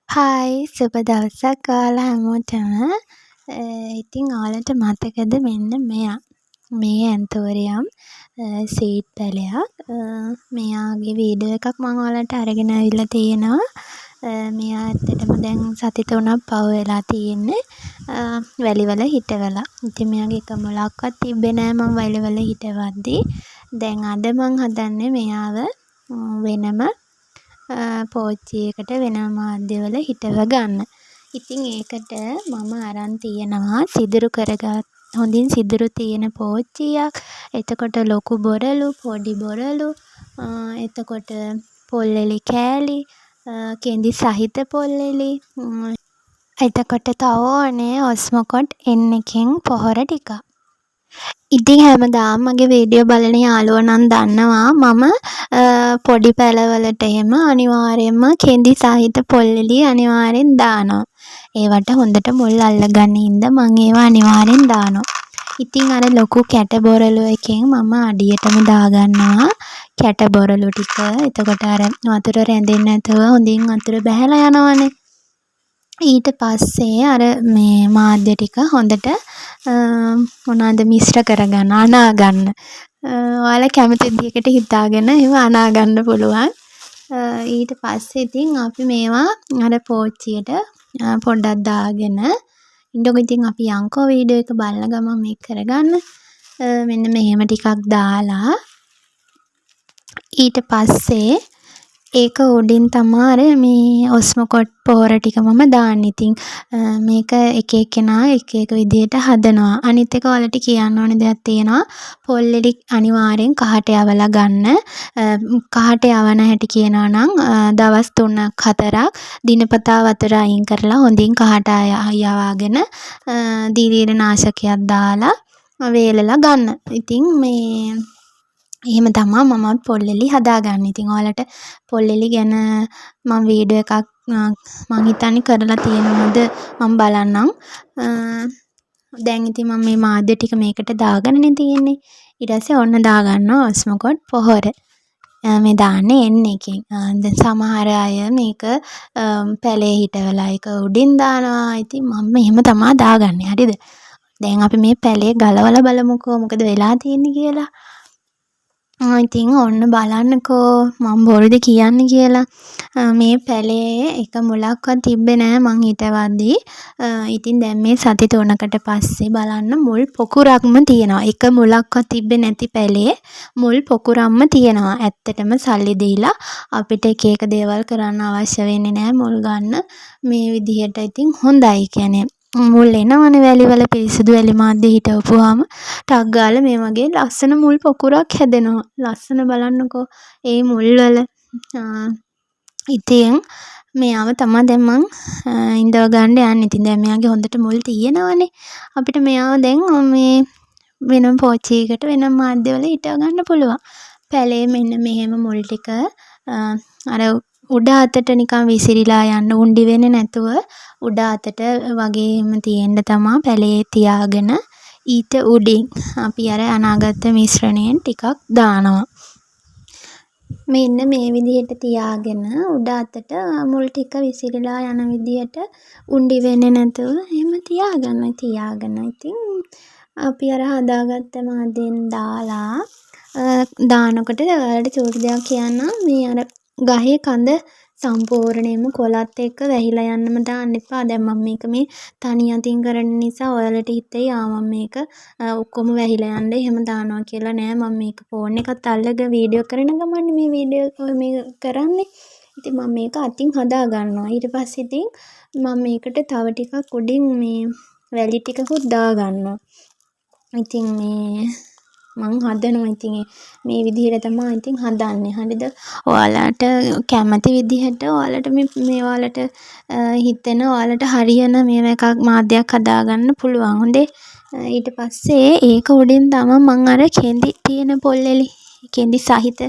Hi, සුබ දවසක් ඔයාලා හැමෝටම. ඉතින් ඔයාලට මතකද මෙන්න මෙයා? මේ ඇන්තෝරියම් සීඩ් පැලයක්. මෙයාගේ වීඩියෝ එකක් මං ඔයාලට අරගෙන ඇවිල්ලා තියෙනවා. මෙයා ඇත්තටම දැන් සති 3ක් පහු වෙලා තියෙන්නේ වැලිවල හිටවලා. ඉතින් මෙයාගේ එක මුලක්වත් තිබ්බේ නෑ මං වැලිවල හිටවද්දි. දැන් අද මං හදන්නේ මෙයාව වෙනම පෝච්චියකට වෙනම මාධ්‍යවල හිටව ගන්න. ඉතින් ඒකට මම අරන් තියෙනවා සිදුරු කරගත්, හොඳින් සිදුරු තියෙන පෝච්චියක්. එතකොට ලොකු බොරළු, පොඩි බොරළු, එතකොට පොල් එලි කෑලි, කෙඳි සහිත පොල් එලි. එතකොට තව ඕනේ ඔස්මොකොට් එන් එකෙන් පොහොර ටිකක්. ඉතින් හැමදාම මගේ වීඩියෝ බලන යාළුවෝ නම් දන්නවා මම පොඩි පැළවලට එහෙම අනිවාර්යෙන්ම කෙඳි සහිත පොල් එලි අනිවාර්යෙන් දානවා. ඒවට හොඳට මුල් අල්ලගන්න හින්දා මං ඒවා අනිවාර්යෙන් දානවා. ඉතින් අර ලොකු කැට බොරළු එකෙන් මම අඩියටම දාගන්නවා කැට බොරළු ටික. එතකොට අර වතුර රැඳෙන්නේ නැතුව හොඳින් වතුර බැහැලා යනවනේ. ඊට පස්සේ අර මේ මාධ්‍ය ටික හොඳට මොනවද මිශ්‍ර කරගන්න, අනා ගන්න. ඔයාලා කැමති විදිහකට හිතාගෙන එහෙම අනා ගන්න පුළුවන්. ඊට පස්සේ ඉතින් අපි මේවා අර පෝච්චියට පොඩ්ඩක් දාගෙන ඉන්නකො, ඉතින් අපි යන්කෝ වීඩියෝ එක බලන ගමන් මේක කරගන්න. මෙන්න මෙහෙම ටිකක් දාලා ඊට පස්සේ ඒක උඩින් තමා අර මේ ඔස්මොකොට් පොහොර ටික මම දාන්නේ. ඉතින් මේක එක එක්කෙනා එක එක විදිහට හදනවා. අනිත් එක ඔයාලට කියන්න ඕන දෙයක් තියෙනවා. පොල් එලි අනිවාර්යෙන් කහට යවලා ගන්න. කහට යවන හැටි කියනවා නම් දවස් 3ක් 4ක් දිනපතා වතුර අයින් කරලා හොඳින් කහට යවාගෙන දිලීර නාශකයක් දාලා වේලලා ගන්න. ඉතින් මේ එහෙම තමා මමත් පොල් එලි හදාගන්නේ. ඉතින් ඔයාලට පොල් එලි ගැන මං වීඩියෝ එකක් මං හිතන්නේ කරලා තියෙනවද, මං බලන්නම්. දැන් ඉතින් මං මේ මාධ්‍ය ටික මේකට දාගෙනනේ තියෙන්නේ. ඊට පස්සේ ඔන්න දාගන්නවා ඔස්මොකොට් පොහොර. මේ දාන්නේ එන් එකෙන්. දැන් සමහර අය මේක පැලේ හිටවලා ඒක උඩින් දානවා. ඉතින් මම මෙහෙම තමා දාගන්නේ. හරිද? දැන් අපි මේ පැලේ ගලවලා බලමුකෝ මොකද වෙලා තියෙන්නේ කියලා. ඉතින් ඔන්න බලන්නකෝ මං බොරුද කියන්නේ කියලා. මේ පැලේ එක මුලක්වත් තිබ්බේ නෑ මං හිටවද්දි. ඉතින් දැන් මේ සති 3කට පස්සේ බලන්න මුල් පොකුරක්ම තියෙනවා. එක මුලක්වත් තිබ්බේ නැති පැලේ මුල් පොකුරක්ම තියෙනවා. ඇත්තටම සල්ලි දීලා අපිට එක එක දේවල් කරන්න අවශ්‍ය වෙන්නේ නෑ මුල් ගන්න. මේ විදිහට ඉතින් හොඳයි. ඒ කියන්නේ මුල් එනවනේ වැලිවල, පිරිසිදු වැලි මාධ්‍ය හිටවපුවාම ටක් ගාලා මේ වගේ ලස්සන මුල් පොකුරක් හැදෙනවා. ලස්සන බලන්නකෝ ඒ මුල් වල. ඉතින් මෙයාව තමා දැන් මං ඉන්දව ගන්න යන්නේ. ඉතින් දැන් මෙයාගේ හොඳට මුල් තියෙනවනේ. අපිට මෙයාව දැන් මේ වෙනම පෝච්චියකට වෙනම මාධ්‍යවල හිටව ගන්න පුළුවන්. පැලේ මෙන්න මෙහෙම මුල් ටික අර උඩ අතට නිකන් විසිරිලා යන්න, උණ්ඩි වෙන්නේ නැතුව උඩ අතට වගේ එහෙම තියෙන්න තමා පැලේ තියාගෙන ඊට උඩින් අපි අර අනාගත්ත මිශ්‍රණයෙන් ටිකක් දානවා. මෙන්න මේ විදිහට තියාගෙන උඩ අතට මුල් ටික විසිරිලා යන විදිහට උණ්ඩි වෙන්නේ නැතුව එහෙම තියාගන්න. තියාගෙන ඉතින් අපි අර හදාගත්ත මාධ්‍යයෙන් දාලා, දානකොට ඔයාලට චූටි දෙයක් කියන්නම්. මේ අර ගහේ කඳ සම්පූර්ණයෙන්ම කොළත් එක්ක වැහිලා යන්නම දාන්න එපා. දැන් මම මේක මේ තනි අතින් කරන නිසා ඔයාලට හිතෙයි ආ මම මේක ඔක්කොම වැහිලා යන්න එහෙම දානවා කියලා. නෑ, මම මේක ෆෝන් එකත් අල්ලගෙන වීඩියෝ කරන ගමන්නේ මේ වීඩියෝ මේ කරන්නේ. ඉතින් මම මේක අතින් හදා ගන්නවා. ඊට පස්සේ ඉතින් මම මේකට තව ටිකක් උඩින් මේ වැලි ටිකකුත් දාගන්නවා. ඉතින් මේ මං හදනවා, ඉතින් මේ විදිහට තමා ඉතින් හදන්නේ. හරිද? ඔයාලට කැමති විදිහට ඔයාලට මේ ඔයාලට හිතෙන, ඔයාලට හරියන මේවා එකක් මාධ්‍යයක් හදාගන්න පුළුවන්. හොඳේ. ඊට පස්සේ ඒක උඩින් තමා මං අර කෙඳි තියෙන පොල් එලි, කෙඳි සහිත,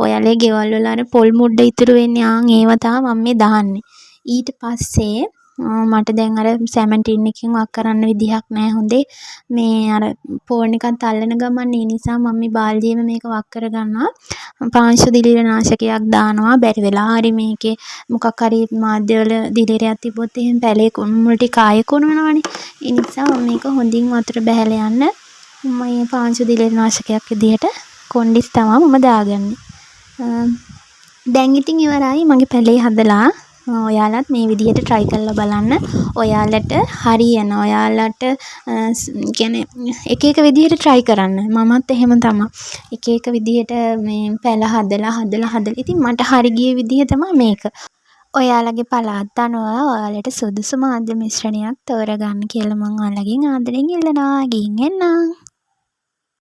ඔයාලගේ ගෙවල් වල අර පොල් මුඩ්ඩ ඉතුරු වෙන්නේ, ආන් ඒවා තමා මං මේ දාන්නේ. ඊට පස්සේ මට දැන් අර සැමන් ටින් එකෙන් වක් කරන්න විදිහක් නෑ හොඳේ. මේ අර ෆෝන් එකත් අල්ලන ගමන්. ඒ නිසා මම මේ බාල්දියෙම මේක වක් කරගන්නවා. පාංශු දිලීර නාශකයක් දානවා. බැරි වෙලා හරි මේකේ මොකක් හරි මාධ්‍යවල දිලීරයක් තිබ්බොත් එහෙම පැලේ මුල් ටික ආයෙ කුණු වෙනවනේ. ඒ නිසා මම මේක හොඳින් වතුර බැහැලා යන්න මේ පාංශු දිලීර නාශකයක් විදිහට කොන්ඩිස් තමා මම දාගන්නේ. දැන් ඉතින් ඉවරයි මගේ පැලේ හදලා. ඔයාලත් මේ විදිහට ට්‍රයි කරලා බලන්න. ඔයාලට හරියන, ඔයාලට කියන්නේ එක එක විදිහට ට්‍රයි කරන්න. මමත් එහෙම තමා. එක එක විදිහට මේ පැල හදලා හදලා හදලා ඉතින් මට හරි ගිය විදිහ තමා මේක. ඔයාලගේ පළාත් අනුව ඔයාලට සුදුසු මාධ්‍ය මිශ්‍රණයක් තෝරගන්න කියලා මං ඔයාලගෙන් ආදරෙන් ඉල්ලනවා. ගිහින් එන්නම්.